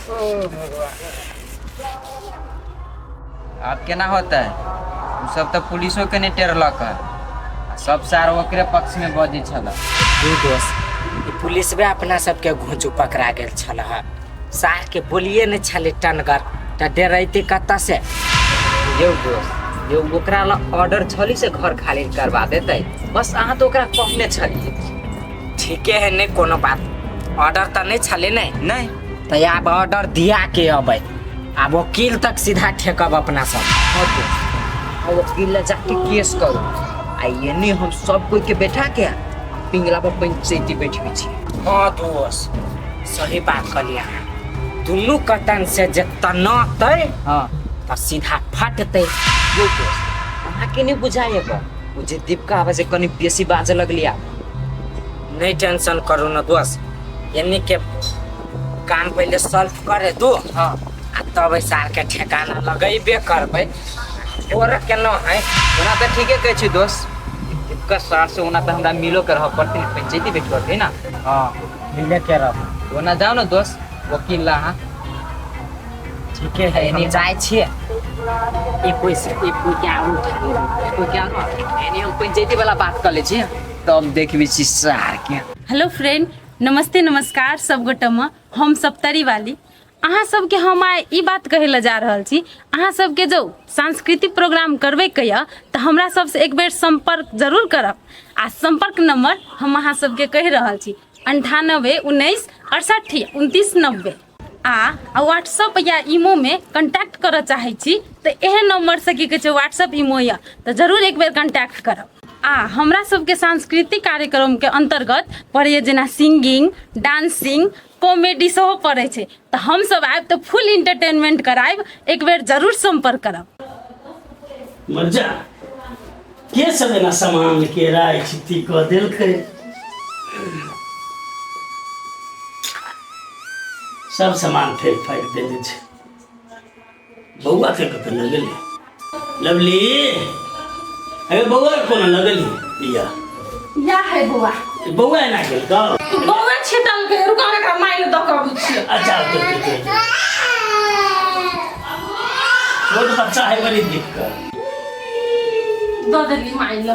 ओ भगवान, आब केना होतै? ओ सब तऽ पुलिसो के नहि टेरलक है, आ सब सार ओकरे पक्ष में बजै छल। दू दोस्त, ई पुलिसबे अपना सबके घूंचू पकड़ा गेल छल ह। सार के बोलिए नहि छलै टनगर, तऽ डरैते कतऽ से? यौ दोस्त, यौ ओकरा ला ऑर्डर छली से घर खाली करवा देतै, बस अहाँ तऽ ओकरा कहने छलियै। ठीके है, नहि कोनो बात, ऑर्डर तऽ नहि छलै ने? नहि। तऽ आब ऑर्डर दिया के अबै, आब वकील तक सीधा ठेकब अपना सब। हाँ दोस्त, आ वकील ला जाके केस करू, आ एने हम सब कोई के बैठा के पिंगला पर पंचायती बैठबी छी। हाँ दोस्त, सही बात कहलियै अहाँ। दुनू कतन से जे तनातै तऽ सीधा फटतै। यौ दोस्त, अहाँके नहि बुझाइए ओ जे दीपका आबै से कनि बेसी बाजऽ लगली आब? नहीं टेंशन करू ना दोस्त, एन्नी के काम पहले सॉल्व करे दो। आ तब सार के ठेकाना लगेबे करबै, और केना है। ओना तऽ ठीके कहै छी दोस्त, दीपका सार से ओना तऽ हमरा मिलो के रहऽ पड़तै, पंचायती बैठ पड़तै ना। हाँ, मिले के रह। ओना जाओ ना दोस्त वकील ला। अहाँ ठीके है, एनी जाइ छियै। एक कोई से एक कोई क्या उठा लेबै। कोई क्या एनी हम पंचायती वाला बात कर ले छी, तब देखबी छी सार के। हेलो फ्रेंड, नमस्ते, नमस्कार सब गोटमे। हम सप्तरी वाली अहाँ सबके हम आइ ई बात कहै लए जा रहल छी, अहाँ सबके जो सांस्कृतिक प्रोग्राम करबैके यऽ तऽ हमरा सबसँ एक बेर सम्पर्क जरूर करब। आ सम्पर्क नंबर हम अहाँ सबके कहि रहल छी, 98 19 68 29 90। आ व्हाट्सअप या ईमोमे कॉन्टैक्ट करऽ चाहै छी तऽ एहन नम्बरसँ की कहै छै व्हाट्सअप ईमो यऽ तऽ जरूर एक बेर कॉन्टैक्ट करब। आ हमरा सबके सांस्कृतिक कार्यक्रमके अन्तर्गत पड़ैए जेना सिंगिंग, डांसिंग, कॉमेडी सेहो पड़ै छै, तऽ हमसब आयब तऽ फुल इंटरटेनमेंट करायब। एक बेर जरूर सम्पर्क करब। मर्जा के सब एना सामान के राय छित्ती कऽ देलकै, सब सामान फेंक फाकि देने छै। बौआ के कतऽ लगल? लवली, अरे बौआ कोना लगल या? या है बौआ। बौआ एना गेल का? तू बौआ छिटल के रुका, एकरा माइल दऽ कऽ अबै छियै। अच्छा, तो छोट बच्चा है, बड़ी दिक्कत। दऽ देली माइल।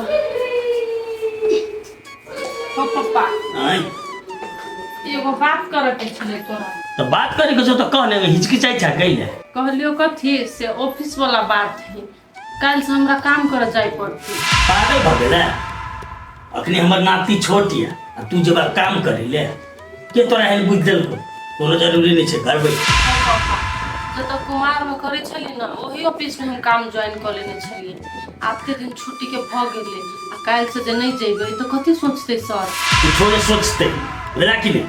हो पप्पा। आँय? एगो बात करे के छलै तोरा। तो बात करे के छौ तो कह ने, हिचकिचाइ छा कैले? कहलियो कथी से, ऑफिस वाला बात है, काल्हि से हमरा काम करे जाय पड़तै। पागल भऽ गेलै? अखनी हमर नाती छोट यऽ आ तू जेबा काम करै ले? के तोरा एहन बुझि देलकौ? कोनो जरूरी नहि छै, घर बैठ। हो पापा, जतऽ कुमारमे करै छलियै ने, ओही ऑफिसमे हम काम ज्वाइन कऽ लेने छलियै। आजके दिन छुट्टीके भऽ गेलै, आ काल्हिसँ जे नहि जेबै तऽ कथी सोचतै सर? कुछो नहि सोचतै, बुझला कि नहि?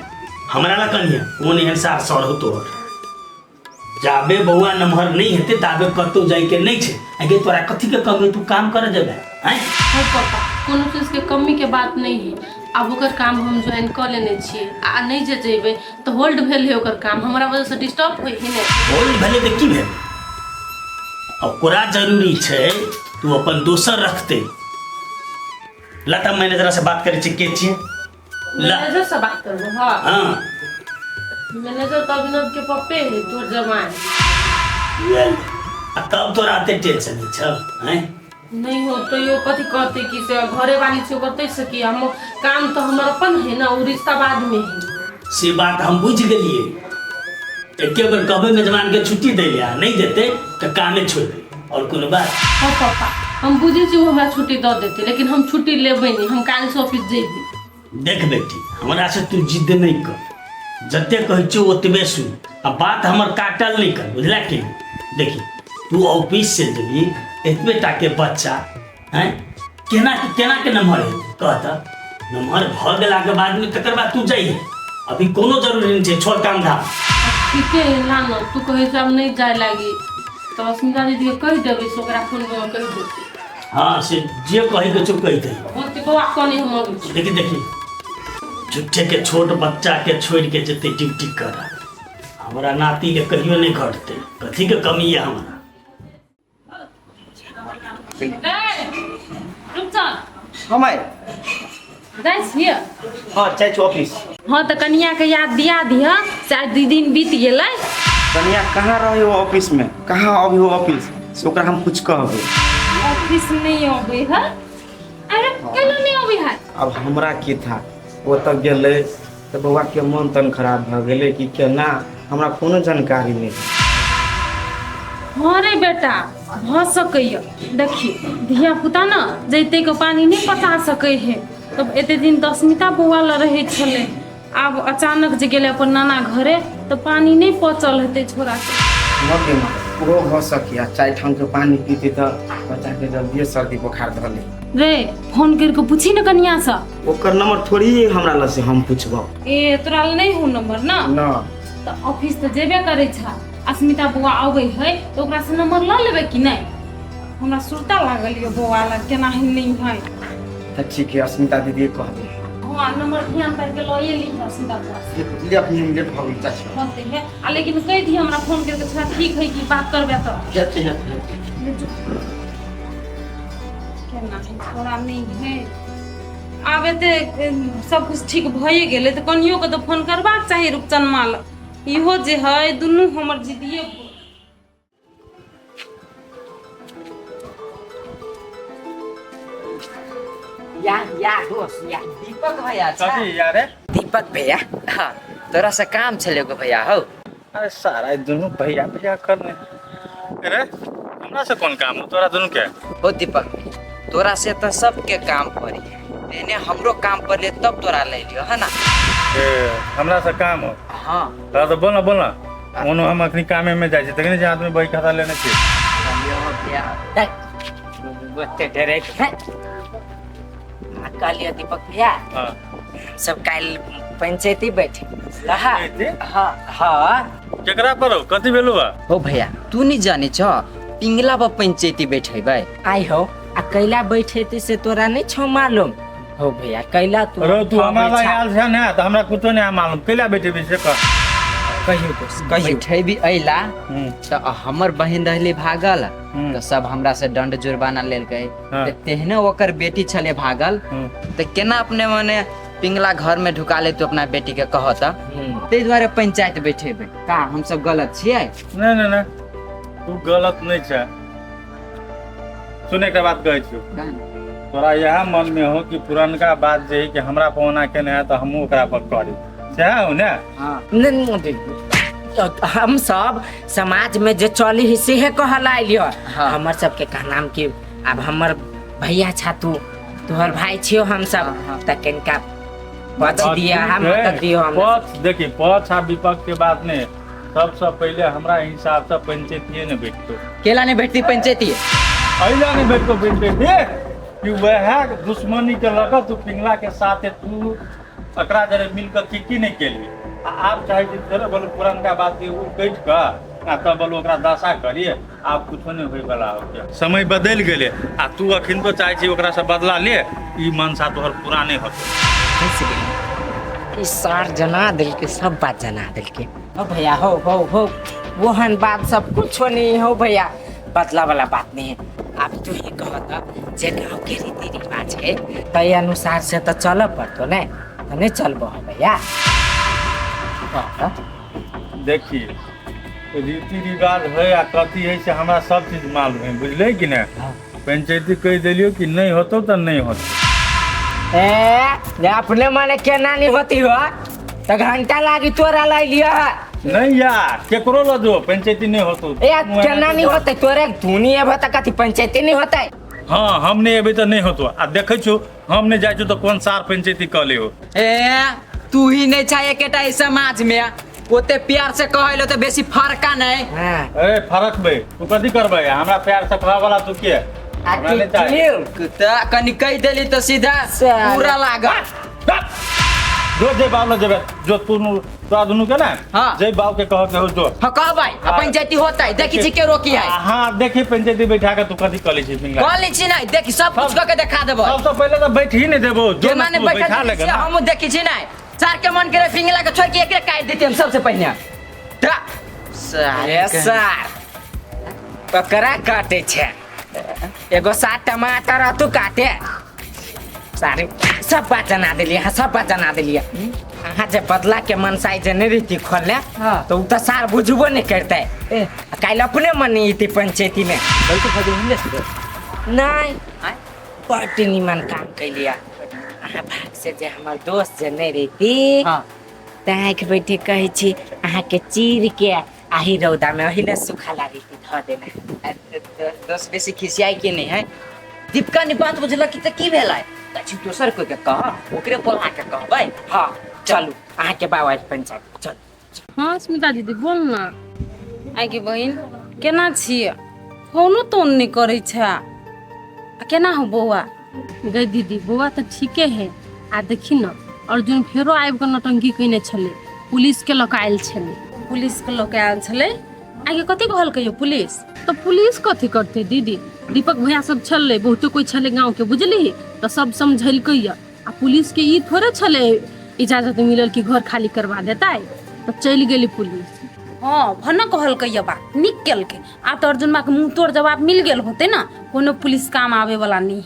हमरा लग कनिया कोन एहन सार सर हो तोहर? जाबे बौआ नमहर नहि हेतै ताबे कतौ जाइके नहि छै। आगे तोरा कथी के कमी, तू काम करे जेबे आँय? हो पापा, कोनो चीजके कमीके बात नहि है। आब ओकर काम हम ज्वाइन कऽ लेने छियै, आ नहि जे जेबै तऽ होल्ड भेल है ओकर काम, हमरा वजहसँ डिस्टर्ब होइ है ने। होल्ड भेलै तऽ की भेलै? ओकरा जरूरी छै तू अपन दोसर रखतै। लता, मैनेजर से बात करै छै के छियै? मैनेजर से बात करबो? हाँ। हाँ। मैनेजर तऽ अभिनव के पप्पे है, तोर जमाई। वेल, आ तब तोरा एते टेंशन नहि छौ हैं? नहीं हो तो यो कथी कहते कि से घरे वाली छै ओकर, तै से कि हम काम तऽ हमर अपन है ना, ओ रिश्ता बाद में है। से बात हम बुझि गेलियै। एके बेर कहबै मेजबान के छुट्टी दै ले, आ नहि देतै तऽ कामे छोड़ि देबै, और कोनो बात? हाँ पापा, हम बुझै छी ओ हमरा छुट्टी दऽ देतै, लेकिन हम छुट्टी लेबै नहि, हम काल्हिसँ ऑफिस जेबै। देख बेटी, हमरा से तू जिद्द नहि कर, जते कहै छियौ ओतबे सुन, आ बात हमर काटल नहि कर, बुझला कि नहि? देखी, तू ऑफिस से जेबही, एतबे टा के बच्चा हैं, केना के केना के नमहर हेतै कह तऽ? नमहर भऽ गेलाके बादमे तकर बाद तू जाइहे, अभी कोनो जरूरी नहि छै, छोड़ काम धाम। ठीके है, ला न, तू कहै छै आब नहि जाय लागी तऽ अस्मिता दीदी के कहि देबै, से ओकरा फोन कऽ कहि देतै। हाँ, से जे कहे के छौ कहि दे। बोलते बौआ, कने हम अबै छी। देखी देखी, झूठे के छोट बच्चा के छोड़ के जेते ड्यूटी कर, हमरा नाती के कहियो नहीं घटते। कथी के कमी है हमरा? ए, रुक जा। हमाय। जाइ छियै? हाँ, जाइ छी ऑफिस। हाँ, तऽ कनिया के याद दिया दिह से आइ 2 दिन बीत गेलै। कनिया कहाँ रहे हो ऑफिस में, कहाँ अभी हो ऑफिस से ओकरा हम कुछ कहबै। ऑफिस नहीं अबै है? अरे केलो नहीं अबै है? अब हमरा की था, ओतऽ गेलै तऽ बौआ के मन तन खराब भऽ गेलै कि केना, हमरा कोनो जानकारी नहि। हाँ रे बेटा, भऽ सकैया। देखी धिया पुता न जैते के पानी नहीं पचा सकै है, तब एते दिन दसमिता बौआ ल रहै छलै, आब अचानक जे गेलै अपन नाना घरे तऽ पानी नहीं पचल हेतै छोरा के। मगे माँ ओहो भऽ सकैया, 4 ठाम के पानी पीते तऽ बच्चा के जल्दिए सर्दी बोखार धऽ ले। रे फोन कर के पूछी न कनिया से। ओकर नंबर थोड़ी हमरा लग से हम पूछबो। ए तोरा लग नहीं हो नंबर ना? ना। तऽ ऑफिस तऽ जेबे करै छा, अस्मिता बौआ अबै है तऽ ओकरा से नंबर लऽ लेबै कि नहि? हमरा सुरता लागल ये बौआ लग केना ही नहीं है। तऽ ठीक है, अस्मिता दीदी के कहबै। हाँ नंबर ध्यान करके लऽ एली अस्मिता बौआ से। ले अपने हम लेट भऽ गेल चाची। होते है, आ लेकिन कहि दी हमरा फोन करके छोरा ठीक है कि बात करबे तऽ। हेतै, हेतै, हेतै। केना है छोरा नहीं है, आब एते सब कुछ ठीक भइए गेलै तऽ कनियो के तऽ फोन करबाक चाही रूपचन माल। इहो जे है दुनू हमर जिदिये। या या दोस्त या दीपक भैया छा। कथी यार रे? दीपक भैया, हाँ तोरा से काम छले गो भैया हौ। अरे सारा दुनू भैया भैया करने। अरे हमरा से कोन काम हो तोरा दुनू के? हो दीपक, तोरा से तो सबके काम पड़ी, तेने हमरो काम पड़ले तब तोरा ले लियो है ना। ए हमरा से काम हो? हाँ। तोरा तो बोल ना, बोल ना। ओनो हम अखनी कामे में जाइ छी, तखने जे हाथ में बही खाता लेने छी। ओते डरे के हैं। आ कहलियो दीपक भैया, हाँ। सब काल्हि पंचायती बैठे लहा। पंचायती? हाँ, हाँ। केकरा पर हो? कथी भेलु बा? हो भैया तू नहीं जाने छ, पिंगला पर पंचायती बैठेबै। आई हो, आ कैला बैठेते से तोरा नहीं छौ मालूम? हो भैया कैला तू अरे तू हाँ, हमरा बैठा। आयल छै ने तऽ हमरा कुछो नहीं मालूम, कैला बैठेबी से कह। कहियो दोस्त, कहियो। बैठेबी अइला तऽ हमर बहिन रहली भागल, तऽ सब हमरा से दंड जुर्माना लेलकै। हाँ। तऽ तेहने ओकर बेटी छले भागल, तऽ केना अपने मने पिंगला घर में ढुका ले तू अपना बेटी के कह तऽ? ताहि दुआरे पंचायत बैठेबै। का हम सब गलत छियै? नहीं, नहीं, नहीं, तू गलत नहीं छै। सुन एकटा बात कहै छियौ, तोरा इएह मन में हो कि पुरनका बात जे है कि हमरा पर ओना केने है तऽ हमहूँ ओकरा पर करी, सएह हो ने? हाँ। नहीं, नहीं, नहीं, हम सब समाज में जे चली है सेहे कहल आइलियो। हाँ। हमर सबके कहनाम कि अब हमर भैया छा तू, तोहर भाई छियो हम सब, हाँ, हाँ। तऽ कनिका पछ दिया, हम ठीक है। मदद दियो हमरा। पछ देखी, पछ आ विपक्ष के बात नहीं, सबसे पहले हमरा हिसाब से पंचायतीये ने बैठतो। केला नहीं बैठती पंचायती? अइला नहीं बैठतो पंचायती कि वएह दुश्मनी के लऽ कऽ तू पिंगला के साथे तू एकरा जरे मिल कऽ की की नहीं केली। आ आब चाहे छी थोड़े बोलू पुरनका बात के ओ कटि कऽ आ तब बोलू ओकरा दशा करिए, आब कुछो नहीं होय वाला हो गया। समय बदलि गेलै आ तू अखन तो चाहे छी ओकरा से बदला ले, ई मनसा तोहर पूरा नहीं होतौ। फंसि गेलै। ई सार जना देलकै, सब बात जना देलकै। हो भैया, हो, हो, हो, वहन बात सब कुछो नहीं हो भैया, बदला वाला बात नहीं है। अब तू ही कह तऽ जे गाँव के रीति रिवाज है तै अनुसार से तऽ चलऽ पड़तो ने, तऽ नहीं चलबो हो भैया। कह तऽ। देखी रीति रिवाज है आ कथी है से हमरा सब चीज मालूम है, बुझले कि नहीं? हाँ। पंचायती कहि देलियो कि नहीं होतो तऽ नहीं होतो। ए, जे अपने मने केना नहीं होती हो तऽ घंटा लागी तोरा लाई लिया है। नहीं यार, केकरो ल जो पंचायती नहीं होतो। ए, केना नहीं होते तोरे धुनी एबे तऽ कथी पंचायती नहीं होते? हाँ, हम नहीं एबे तऽ नहीं होतो। आ देखै छु हम नहीं जाइ छु तऽ कोन सार पंचायती कऽ लेहो। ए तू ही नहीं चाहे एकेटा ई समाज में, ओते प्यार से कहैलो तऽ बेसी फरका नहीं। हाँ। ए फरक बे, तू कथी करबै? हमरा प्यार से कहै वाला तू के? आ हमरा नहीं चाही। की? तऽ कनि कहि देली तऽ सीधा साला। पूरा लागल। जो जे बाप ल जेबे, जो तू तोरा दुनू के ना, हाँ। जे बाप के कह के हो जो। हाँ, कहबै, आ पंचायती होतै, देखी छी के रोकी है। हाँ, देखी पंचायती बैठा के तू कथी कऽ लै छी पिंगला। कऽ लै छी नहीं, देखी सब कुछ कऽ के देखा देबै। सबसे पहले तऽ बैठ ही नहीं देबो, जो जे ना माने तू बैठा बैठा देबै लेगा से ना। हमहूँ देखी छी नहीं। सार के मन करे पिंगला के छोड़ के एकरे काटि देती हम सबसे पहिने। तऽ सार ए के- सार, ककरा काटे छै? एगो सात टमाटर आ तू काटे। सारे सब बात जना देलियै, हाँ, सब बात जना देलियै। अहाँ जे बदला के मनसाई जे नहीं रहती खोलने हाँ। तो उ तो सार बुझबो नहीं करते। ए काल्हि अपने मन नहीं इति पंचायती में। गलती भऽ गेल हमरे से। नहीं आँय? बड निमन काम कैलिया। अहाँ भाग से जे हमर दोस्त जे नहीं रहती हाँ तऽ आँखि बैठे कहै छी अहाँके चीर के आही रौदा में ओहि ले सुखा ला रहती धऽ देना। दोस्त बेसी खिसियाई के नहीं है। दीपिका ने बात बुझलक कि तऽ की भेलै, तऽ दोसर कोई के कह, ओकरे बोला के कहबै। हाँ चलू अहाँके बाबा पंचायत चलू। हाँ स्मिता दीदी बोल ना। आइ के बहिन केना छियै? फोनो तोन नहि करै छै आ केना हो बौआ? गई दीदी बौआ तऽ ठीके है। आ देखी न अर्जुन फेरो आबि कऽ नौटंकी कयने छलै, पुलिस के लऽ कऽ आयल छलै। पुलिस के लऽ कऽ आयल छलै? आइ के कथी कहलकै यौ पुलिस? तऽ पुलिस कथी करतै दीदी, दीपक भैया सब छलै, बहुते कोइ छलै गाँव के बुझली, तऽ सब समझेलकै यऽ। आ पुलिस के ई थोड़े छलै इजाजत मिलल कि घर खाली करवा देतै, तऽ चलि गेली पुलिस। हाँ भन कहलकै यऽ बात नीक केलकै। आब तऽ अर्जुन माँ के मुँह तोड़ जवाब मिल गेल होतै ना, कोनो पुलिस काम आवे वाला नहीं।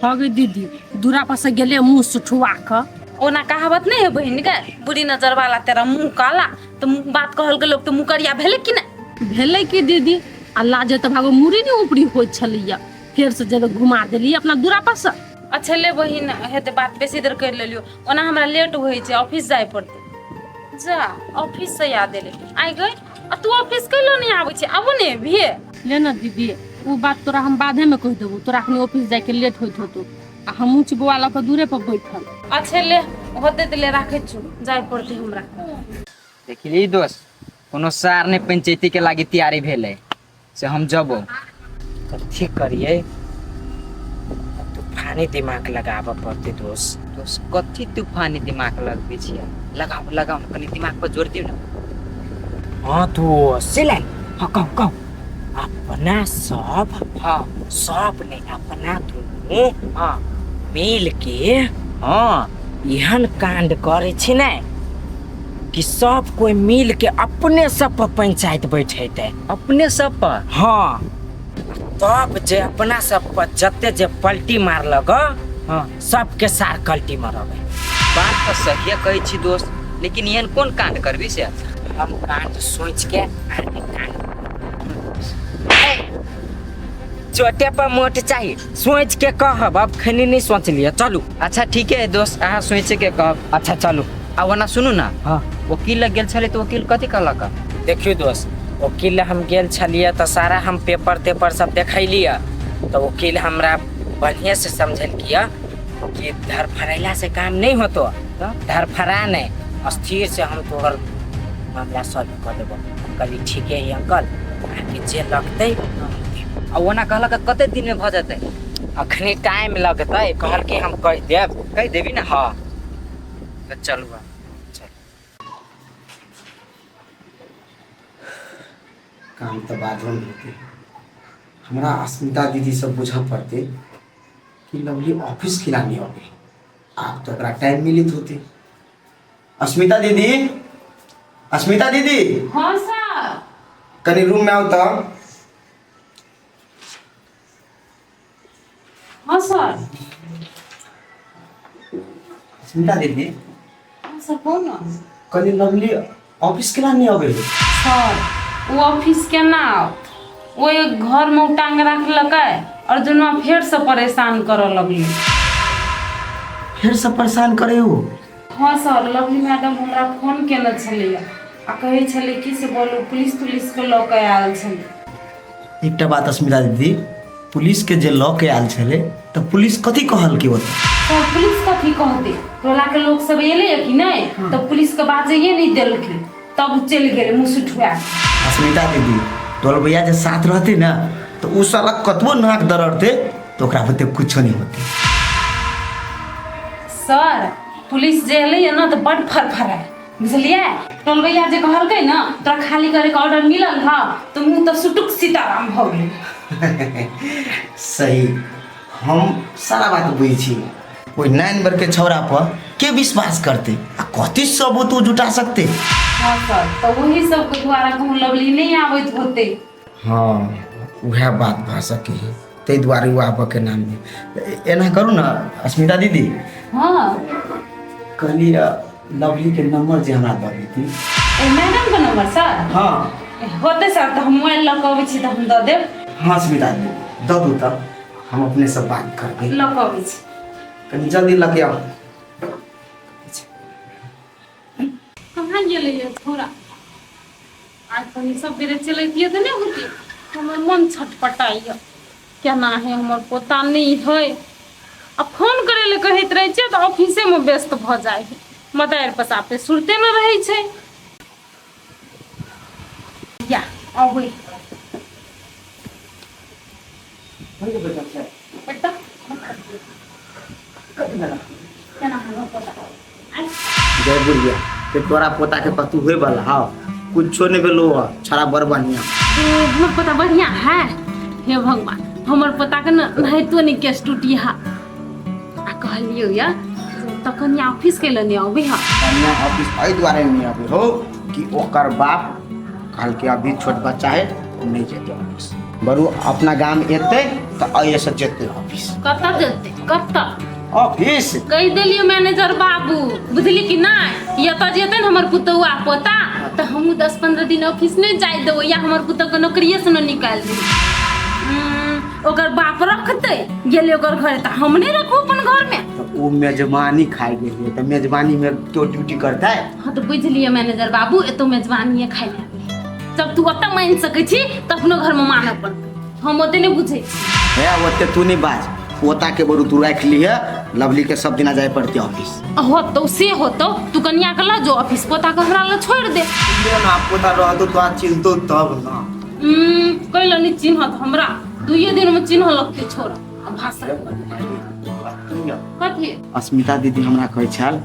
हाँ गई दीदी दूरा पर से गेलै मुँह सुठुआ कऽ। ओना कहावत नहीं है बहिन के, बुरी नजर वाला तेरा मुँह काला, तो बात कहलकै लोग तो मुँह करिया भेलै कि नहीं? भेलै कि दीदी, आ लाजे तऽ भागो मुड़ी नहीं ऊपरी होइत छलैया, फेर से जगह घुमा देलियै अपना दूरा पर से। अच्छा ले बहिन हेतै बात बेसी देर कर लेलियो, ओना हमरा लेट होइ छै ऑफिस जाय पड़तै। जा ऑफिस से याद एलै आइ गई, आ तू ऑफिस कैलो नहीं आबै छै, आबो ने भी। ले ना दीदी ओ बात तोरा हम बादे में कहि देबो, तोरा अखनी ऑफिस जाय के लेट होइत होतो आ हमहूँ छी बौआ लऽ कऽ दूरे पर बैठल। अच्छा ले होतै तऽ ले राखै छु, जाय पड़तै हमरा। देखली दोस्त कोनो सार ने पंचायती के लागी तैयारी भेलै से हम जबो। कथी करिए, तूफानी दिमाग लगाबऽ पड़तै दोस्त। दोस्त कथी तूफानी दिमाग लगबै छियै? लगाओ लगाओ कनी दिमाग पर जोर दियौ ना। हाँ दोस्त सिलाई हाँ कहू कहू अपना सब हाँ सब नहीं अपना दुनू हाँ मिल के हाँ एहन कांड करे छी ने कि सब कोई मिल के अपने सब पर पंचायत बैठेतै। अपने सब पर? हाँ तब जे अपना सब पर जते जे पलटी मारलक हाँ सबके सार कल्टी मारबै। बात तऽ सहिए कहै छी दोस्त, लेकिन एहन कोन कांड करबी से? हम कांड सोच के आगे कांड चोटे पर मोट चाहिए सोच के कहब, अब खनी नहीं सोच लिया। चलू अच्छा ठीक है दोस्त, अहाँ सोच के कहब। अच्छा चलू। आ ओना सुनू ना, हाँ वकील लग गेल छलै तऽ वकील कथी कहलक? देखियौ दोस्त वकील हम गेल छलियै तऽ सारा हम पेपर तेपर सब देखैलियै, तऽ वकील हमरा बढ़िया से समझेलकै कि धरफड़ैला से काम नहीं होतो, धरफड़ा नहीं अस्थिर से हम तोहर मामला सॉल्व कर देबो। कहली ठीक है अंकल, अहाँके जे लगतै। आ ओना कहलक कते दिन में भऽ जेतै? अखनी टाइम लगतै, कहलकै हम कहि देब। कहि देबी ना? हाँ तऽ चलू आब। काम तऽ बादमे हेतै, हमरा अस्मिता दीदी सब बुझऽ पड़तै कि लवली ऑफिस किला नहीं अबै, आब तऽ ओकरा टाइम मिलित होतै। अस्मिता दीदी, अस्मिता दीदी। हाँ सर। कनी रूम में आओ तऽ। हाँ सर। अस्मिता दीदी। हाँ सर कहू ना। कनी लवली ऑफिस केना नहीं अबै? सर ओ ऑफिस केना आओत, ओ एक घर में टांग राखलकै अर्जुनवा फेर से परेशान करऽ लगलै। फेर से परेशान करे हो? हाँ सर लवली मैडम हमरा फोन केने छलैया आ कहै छलै कि से बोलू पुलिस तुलिस के लऽ के आयल छलै। एकटा बात अस्मिता दीदी, पुलिस के जे लऽ के आयल छलै तऽ पुलिस कथी कहलकै ओतऽ? सर पुलिस कथी कहतै, टोला के लोग सब एलै कि नहीं तऽ पुलिस के बाजैए नहीं देलकै, तब चलि गेलै मुँह सुठुआ। अस्मिता दीदी टोल भैया जे साथ रहते ना तो उ साला कतबो नाक दरड़ते तो ओकरा बुते कुछो नहीं होते। सर पुलिस जे एलै ना तऽ बड फरफराय बुझलियै, टोलबैया जे कहलकै ना तोरा खाली करे के ऑर्डर मिलल ह तऽ मुँह तऽ सुटुक सीताराम भऽ गेलै। सही, हम सारा बात बुझै छी। ओहि 9 बर के छौड़ा पर के विश्वास करते आ कथी सबूत उ जुटा सकते? हाँ सर तऽ वही सबके द्वारा कहूँ लवली नहीं आबैत होते। हाँ उएह बात भऽ सकै है, ताहि दुआरे ओ आबऽ के नाम नहि। एना करू ना अस्मिता दीदी। हाँ कहलियै लवली के नंबर जे हमरा दऽ देती। ए मैडम के नंबर सर? हाँ। होतै सर, तऽ हम मोबाइल लऽ कऽ अबै छी तऽ हम दऽ देब। हाँ स्मिता दीदी, दऽ दू तऽ हम अपने से बात करबै। लऽ कऽ अबै छी। कनि जल्दी लऽ के आउ। कहाँ गेलै ये थोड़ा आज कनि सबेरे चलैतियै तऽ नहि होती। हमर मन छटपटाइए, केना है हमर पोता नहि है। आ फोन करै लए कहैत रहै छियै तऽ ऑफिसेमे व्यस्त भऽ जाइ है, मदारि पसापे सुरते नहि रहै छै। या अबै बेटा, केना हमर पोता? जय बुढ़िया के तोरा पोता के कतू होए वाला हाव कुछो नहीं भेलो ह, छड़ा बड़ बढ़िया। ए, हमर पोता बढ़िया है। हे भगवान, हमर पोता के न नहाइतो नहीं केस टूटी हा। आ कहलियो या तखन या ऑफिस के लने अबै हा। कन्या ऑफिस एहि दुआरे नहीं अबे हो कि ओकर बाप कहलकै अभी छोट बच्चा है, नहीं जेतै ऑफिस। बरू अपना गाम एतै तऽ एहिसँ जेतै ऑफिस। कतऽ जेतै? कतऽ ऑफिस? कहि देलियो मैनेजर बाबू, बुझली कि नहि, एतऽ जेतै ने हमर पुतौआ पोता तऽ हमहूँ 10-15 दिन ऑफिस नहि जाय देबै, या हमर पुतौके नौकरिए से ने निकालि देबै। ओकर बाप रखतै गेलै ओकर घरे तऽ हम नहि रखू अपन घरमे? तऽ ओ मेजबानी खाइ गेलियै तऽ मेजबानी में क्यों ड्यूटी करतै? हाँ तऽ बुझि लिअ मैनेजर बाबू, एतौ मेजबानिए खाइ लए आबै। जब तू ओतऽ मानि सकै छी तऽ अपनो घरमे मानऽ पड़तै। हम ओते नहि बुझै छी। हे, ओते तू नहीं बाज, पोता के बरू तू राखि लिहे, लवली के सब दिना जाय पड़ते ऑफिस। होतौ से होतौ, तू कनिया के लऽ जो ऑफिस, पोता के हमरा लग छोड़ि दे। ले ना, पोता रहतो तो चिन्हतो तब ना। कैला नहि चिन्हत हमरा? दुइये दिन में चिन्ह लगतै छोड़ आ भाषण कथी। अस्मिता दीदी हमरा कहै छल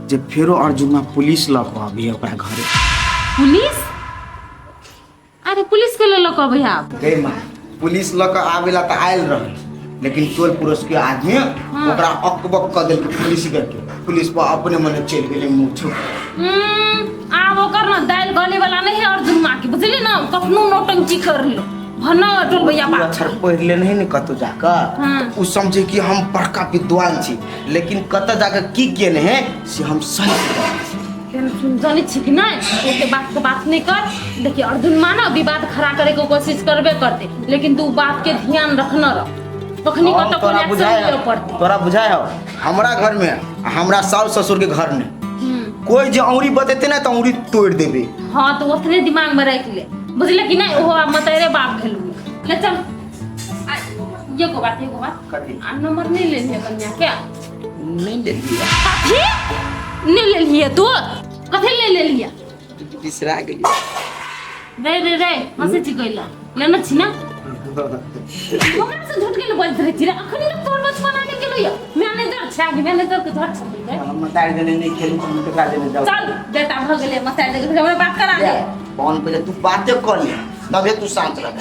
जे फेरो अर्जुनमा पुलिस लऽ कऽ अबिहे ओकरा घरे। पुलिस? अरे पुलिस के लऽ कऽ अबै आब? गई माँ, पुलिस लऽ कऽ आबेला तऽ आयल रहे, लेकिन टोल पड़ोस के आदमी ओकरा अकबक कऽ देलकै पुलिस के। पुलिस पर अपने मने चलि गेलै मुँह छुप। आब ओकर ना दालि गले वाला नहीं है अर्जुन माँ के, बुझली ना? कखनो नौटंकी कर लो भना टोल भैया दू बाप। अक्षर पढ़ि लेने है ने कतौ जाकऽ, ओ समझे कि हम बड़का विद्वान छी, लेकिन कतऽ जाकऽ की केने है से हम सही से जानै छी। टेंशन जानै छी कि नहीं? ओते बात के बात नहीं कर। देखिए अर्जुन माना विवाद खड़ा करे के कोशिश करबे करते, लेकिन तू बात के ध्यान रखना रह, कखनी हम कतऽ तोरा कोन एक्शन बुझाय लिअ पड़तै। तोरा बुझाय हो, हमरा घर में आ हमरा साउस ससुर के घर में कोई जे औरी बतेते ना तऽ औरी तोड़ देबे। हाँ तो उतने दिमाग में रख ले, बुझले कि नहीं? ओहो आब मतरे बाप भेलू। ले चल। आ, एगो बात, एगो बात। कथी? आ नंबर नहीं ले लिया कन्या के? नहीं ले लिया। कथी नहीं ले लिया तू? कथी ले ले लिया? बिसरा गेली। रे रे रे, हंसै छी कैला? लेने छी ना? हमरा से झूठ के बजैत रहै छी रे? अखनी तक तोर बचपन आने गेलो या मैनेजर छै कि मैनेजर के घर छलै रे। हम मतार देने नहीं खेली तऽ हम केकरा देने जाऊ? चल बेटा भऽ गेलै, मतार देने हमरा बात करा दे। फोन पे तू बाते कर ले तबे तू शांत रह।